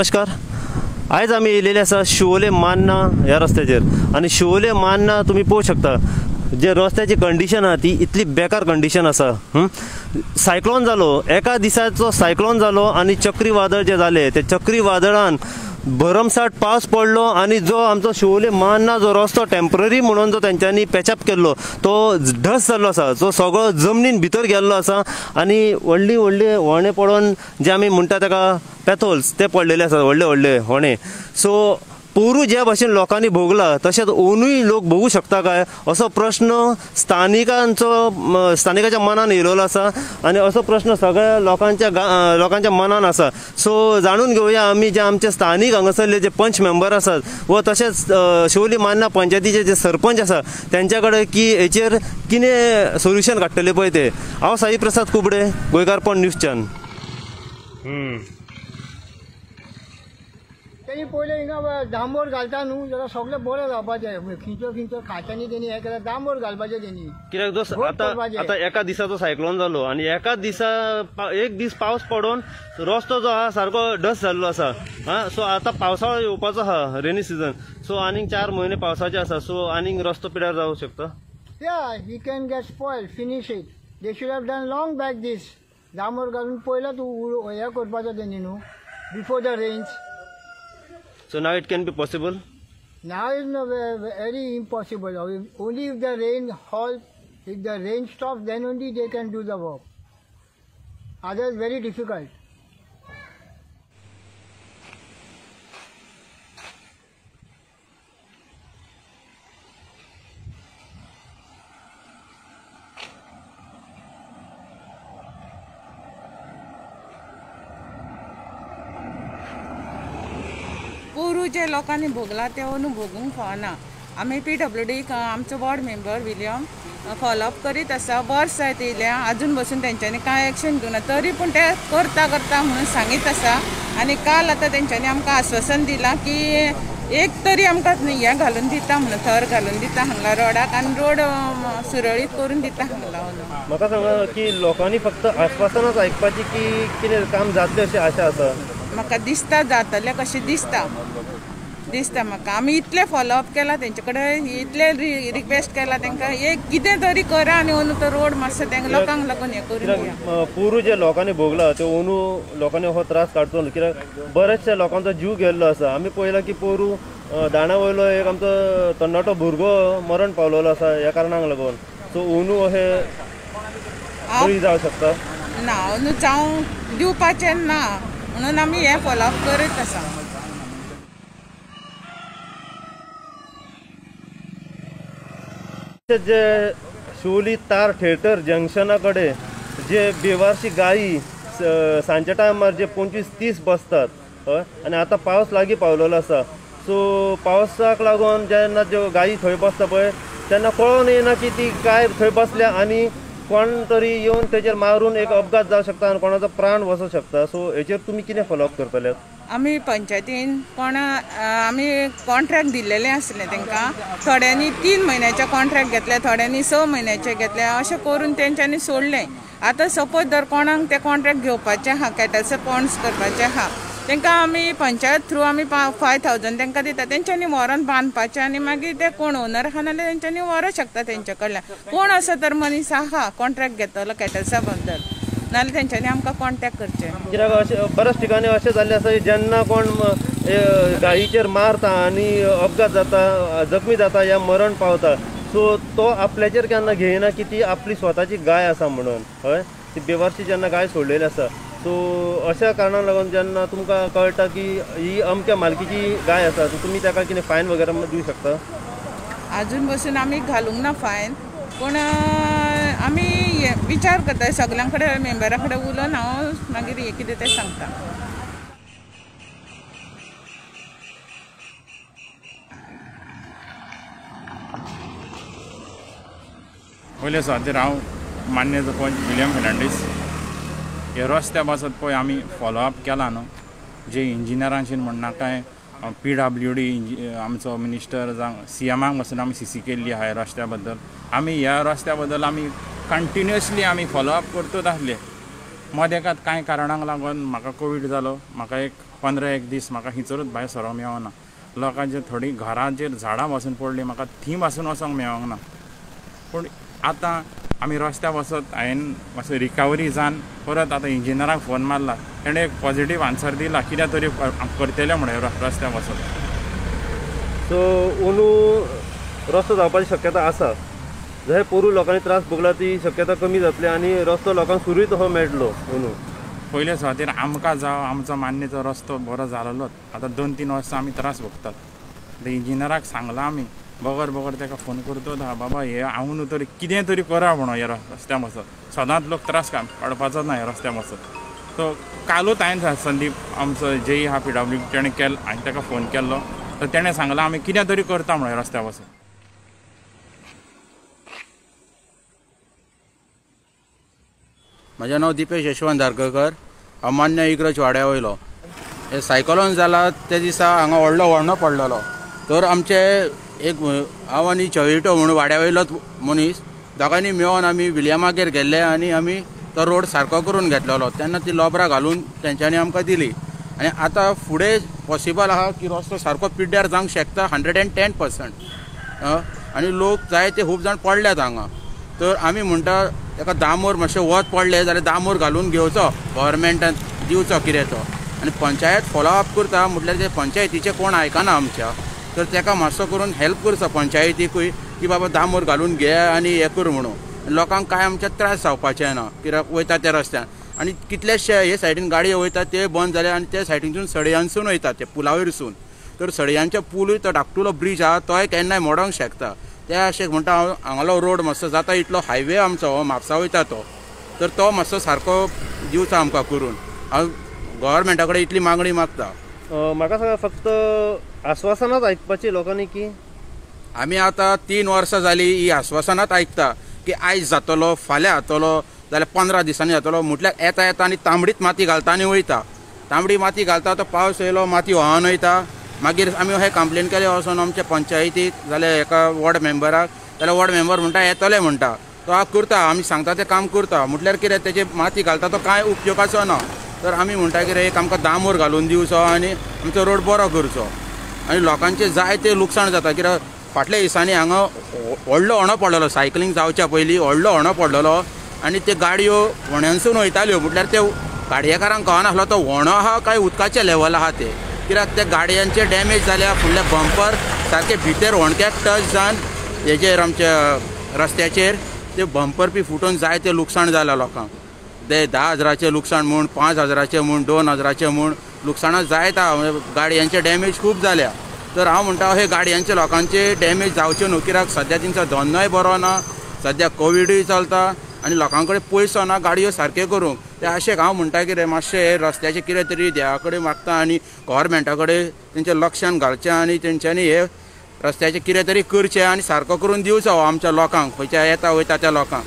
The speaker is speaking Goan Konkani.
नमस्कार, आयज आमी येयलेले आसा शिवोले मान्ना ह्या रस्त्याचेर आनी शिवोले मान्ना तुमी पळोवंक शकता जे रस्त्याची कंडिशन आहा ती इतली बेकार कंडिशन आसा. सायक्लोन जालो, एका दिसाचो सायक्लोन जालो आनी चक्रीवादळ जे जाले ते चक्रीवादळान भरमसाठ पावस पडलो आनी जो आमचो शिवोले मान्ना जो रस्तो टेम्पररी म्हणून जो तेंच्यांनी पॅचअप केल्लो तो ढस जाल्लो आसा, जो सगळो जमनीन भितर गेल्लो आसा आनी व्हडली व्हडली होणे पडोन जे आमी म्हणटा ताका पॅथोल्स ते पडलेले आसा, व्हडले व्हडले होणे. सो पोरू ज्या भाशेन लोकांनी भोगला तशेंच ओनूय लोक भोगू शकता काय असो प्रश्न स्थानिकांचो स्थानिकाच्या मनान येयलेलो आसा आनी असो प्रश्न सगळ्या लोकांच्या लोकांच्या मनान आसा. सो जाणून घेवया आमी जे आमचे स्थानीक हांगासरले जे पंच मेंबर आसात व तशेंच शिवोली मान्ना पंचायतीचे जे सरपंच आसा तेंच्या कडेन की हेचेर कितें सोल्युशन काडटले पळय ते. हांव साई प्रसाद कुबडे, गोंयकारपण न्यूज चॅनल. तेणी पयलें हिंगा डांबर घालता न्हू जाल्यार सगळें बरें जावपाचें. खंयच्यो खंयच्यो खात्यांनी तेणी हें केलें, डांबर घालपाचें तेणी. कित्याक जो आतां आतां एका दिसाचो सायक्लोन जालो आनी एका दिसा एक दीस पावस पडोन रस्तो जो आहा सारको डस जाल्लो आसा. आं, सो आतां पावसाळो येवपाचो आहा, रेनी सिजन, सो आनीक 4 म्हयने पावसाचे आसा, सो आनीक रस्तो पिड्यार जावंक शकता. Yeah, he can get spoil, finish it. They should have done long back this. डांबर घालून पयलें तूं हें करपाचें तेणी न्हू before the rains. So now it can be possible? Now it's no, very impossible. Only if the rain halt, if the rain stops, then only they can do the work. Otherwise very difficult. पोरू जे लोकांनी भोगला ते अंदू भोगूंक फावना. आमी PWD आमचो वॉर्ड मेंबर विलियम फॉलोअप करीत आसा. वर्स जायत येयल्या आजून बसून तेंच्यांनी कांय एक्शन घेवना, तरी पूण ते करता करता म्हणून सांगीत आसा. आनी काल आतां तेंच्यांनी आमकां आश्वासन दिलां की एक तरी आमकां हें घालून दिता म्हणून, थर घालून दिता हांगा रोडाक आनी रोड सुरळीत करून दिता हांगा. म्हाका सांगा की लोकांनी फक्त आश्वासनाच आयकपाची की कितें काम जातलें अशी आशा आसा? म्हाका दिसता जातलें कशें दिसता, दिसता म्हाका. आमी इतलें फॉलोअप केलां तेंचे कडेन, इतलें रिक्वेस्ट केलां तेंकां, एक कितें तरी करा आनी अंदू तो रोड मातसो तेंकां लोकांक लागून हें करून. पोरू जे लोकांनी भोगला ते अंदू लोकांनी हो त्रास काडचो न्हू, कित्याक बरेचशे लोकांचो जीव गेल्लो आसा. आमी पळयलां की पोरू दाणा वयलो एक आमचो तरणाटो भुरगो मरण पावलेलो आसा ह्या कारणाक लागून. सो अंदू अशें बरी जावंक शकता ना, अंदू जावंक दिवपाचें ना म्हणून आमी हें फॉलोअप करीत आसा. जे शिवोली तार थिएटर जंक्शना कडेन जे बेवारशी गायी सांजच्या टायमार जे 25-30 बसतात हय, आनी आतां पावस लागीं पावलेलो आसा. सो पावसाक लागून जेन्ना ज्यो गायी थंय बसता पळय तेन्ना कळोन येना की ती गाय थंय बसल्या आनी कोण तरी येवन तेजेर मारून एक अपघात जावंक शकता आनी कोणाचो प्राण वचूंक शकता. सो हेचेर तुमी कितें फॉलोअप करतले? आमी पंचायतीन कोणा आमी कॉन्ट्रॅक्ट दिल्लेलें आसलें तेंकां, थोड्यांनी 3 म्हयन्याचें कॉन्ट्रॅक्ट घेतलें, थोड्यांनी 6 म्हयन्याचें घेतलें, अशें करून तेंच्यांनी सोडलें. आतां सपोज जर कोणाक तें कॉन्ट्रॅक्ट घेवपाचें आहा, कॅटल्स पॉन्ड्स करपाचें आहा, तेंकां आमी पंचायत थ्रू आमी 5000 तेंकां दिता, तेंच्यांनी व्हरोन बांदपाचें आनी मागीर ते कोण ओनर आहा नाल्यार तेंच्यांनी व्हरूंक शकता तेंचे कडल्यान. कोण असो तर मनीस आहा कॉन्ट्रॅक्ट घेतलो कॅटल्सा बद्दल, नाल्यार तेंच्यांनी आमकां कॉन्टेक्ट करचें. कित्याक अशें बऱ्याच ठिकाणी अशें जाल्लें आसा जेन्ना कोण गायीचेर मारता आनी अपघात जाता, जखमी जाता या मरण पावता, सो तो आपल्याचेर केन्ना घेयना की ती आपली स्वताची गाय आसा म्हणून हय, ती बेवारशी जेन्ना गाय सोडलेली आसा. सो अशा कारणाक लागून जेन्ना तुमकां कळटा की ही अमक्या मालकीची गाय आसा, सो तुमी ताका कितें फायन वगैरे दिवं शकता? आजून बसून आमी घालूंक ना फायन, पूण आमी विचार करता सगळ्यां कडेन मेंबरा कडेन उलोवन हांव मागीर हें कितें तें सांगता. पयले सुवातेर हांव मान्य पंच विलियम फेर्नांडीस. हे रस्त्या पासत पळय आमी फॉलोअप केला न्हू, जे इंजिनियरांशीन म्हणना काय PWD आमचो मिनिस्टर जावं CMाक पासून आमी CC केल्ली आहा ह्या रस्त्या बद्दल. आमी ह्या रस्त्या बद्दल आमी कंटिन्युअसली आमी फॉलोअप करतच आसले. मदेकात कांय कारणांक लागून म्हाका कोवीड जालो, म्हाका एक 15-1 दीस म्हाका हिचरूच भायर सरोंक मेळना. लोकांचे थोडीं घरांचेर झाडां बसून पडलीं, म्हाका थीं पासून वचोंक मेळोंक ना. पूण आतां आमी रस्त्या वचत हांवें मातसो रिकवरी जावन परत आतां इंजिनियराक फोन मारला, तेणें एक पॉजिटीव आन्सर दिला, कितें तरी करतले म्हणून रस्त्या वचत. सो अंदू रस्तो जावपाची शक्यता आसा. जशें पोरूं लोकांनी त्रास भोगला ती शक्यता कमी जातली आनी रस्तो लोकांक सुरळीत असो मेळटलो अंदू. पयले सुवातेर आमकां जावं आमचो मान्यचो रस्तो बरो जालोच. आतां 2-3 वर्सां आमी त्रास भोगतात. आतां इंजिनियराक सांगलां आमी, बगर बगर ताका फोन करतो बाबा हे हांव न्हू तरी कितें तरी करा म्हणून ह्या रस्त्या वचत. सदांच लोक त्रास काडपाचो ना ह्या रस्त्या वचत. सो कालूच हांवें संदीप आमचो जेई आहा PW तेणें केल्लो, हांवें ताका फोन केल्लो, तर तेणें सांगलां आमी कितें तरी करता म्हणून रस्त्या वचत. म्हजें नांव दिपेश यशवंत धारगळकर, हांव मान्य इग्रज वाड्या वयलो. हे सायकलोन जाला ते दिसा हांगा व्हडलो व्हळणो पडलेलो, तर आमचे एक हांव आनी चविटो म्हणून वाड्या वयलोच मनीस दोगांनी मेळोन आमी विलियमागेर गेल्ले आनी आमी तो रोड सारको करून घेतलेलो. तेन्ना ती लोबरां घालून तेंच्यांनी आमकां दिली आनी आतां फुडें पॉसिबल आहा की रस्तो सारको पिड्ड्यार जावंक शकता 110%. आनी लोक जायते खूब जाण पडल्यात हांगा. तर आमी म्हणटा ताका दामोर मातशें वत पडलें जाल्यार दामोर घालून घेवचो, गव्हर्मेंटान दिवचो कितें तो. आनी पंचायत फॉलो अप करता म्हटल्यार ते पंचायतीचें कोण आयकना आमच्या, तर ताका मातसो करून हेल्प करचो पंचायतीकूय की बाबा दामोर घालून घे आनी हें कर म्हणून. लोकांक कांय आमच्या त्रास जावपाचे ना कित्याक वयता त्या रस्त्यान. आनी कितलेशे हे सायडीन गाडयो वयता ते बंद जाले आनी ते सायडीनसून सडयांसून वयता ते पुलावयरसून, तर सडयांच्या पुलूय तो धाकटुलो ब्रीज आहा तोय केन्नाय मोडोंक शकता. ते अशें म्हणटा हांव हांगालो रोड मातसो जाता इतलो हायवे आमचो हो म्हापसा वयता तो, तर तो मातसो सारको दिवचो आमकां करून. हांव गव्हर्मेंटा कडेन इतली मागणी मागता. म्हाका सांगा फक्त आस्वासनाच आयकपाची लोकांनी की आमी आतां 3 वर्सां जाली ही आस्वासनाच आयकता की आयज जातलो, फाल्यां जातलो, जाल्यार 15 दिसांनी जातलो. म्हटल्यार येता येता आनी तांबडीच माती घालता आनी वयता. तांबडी माती घालता तो पावस येयलो माती व्हांवन वयता. मागीर आमी हे कंप्लेन केले वचोन आमच्या पंचायतीक जाल्यार एका वॉर्ड मेंबराक, जाल्यार वॉर्ड मेंबर म्हणटा येतले म्हणटा, तो करता आमी सांगता तें काम करता. म्हटल्यार कितें तेजे माती घालता तो कांय उपयोगाचो ना. तर आमी म्हणटा कितें एक आमकां दामोर घालून दिवचो आनी आमचो रोड बरो करचो. आनी लोकांचें जायतें लुकसाण जाता कित्याक फाटल्या दिसांनी हांगा व्हडलो होणो पडलेलो, सायकलींग जावच्या पयलीं व्हडलो होणो पडलेलो आनी त्यो गाडयो होण्यानसून वयताल्यो. म्हटल्यार ते गाडयेकारांक कळनासलो तो होणो आहा काय उदकाचें लेवल आहा ते, कित्याक त्या गाडयांचे डॅमेज जाल्या, फुडले बंपर सारके भितर होणक्याक टच जावन हेजेर आमच्या रस्त्याचेर ते बंपर बी फुटून जायतें लुकसाण जालां लोकांक. ते 10 हजाराचें लुकसाण म्हूण, 5 हजाराचें म्हूण, 2 हजाराचें म्हूण लुकसाणां जायत आहा. गाडयांचे डॅमेज खूब जाल्या. तर हांव म्हणटा हे गाडयांचे लोकांचे डॅमेज जावच्यो न्हू, कित्याक सद्या तेंचो धंदोय बरो ना, सद्या कोविडूय चलता आनी लोकां कडेन पयसो ना गाडयो सारक्यो करूंक. ते अशें हांव म्हणटा कितें मातशें रस्त्याचें कितें तरी देवा कडेन मागता आनी गव्हर्मेंटा कडेन तेंच्या लक्षान घालचें आनी तेंच्यांनी हे रस्त्याचें कितें तरी करचें आनी सारको करून दिवचो आमच्या लोकांक, खंयच्या येता वयता त्या लोकांक.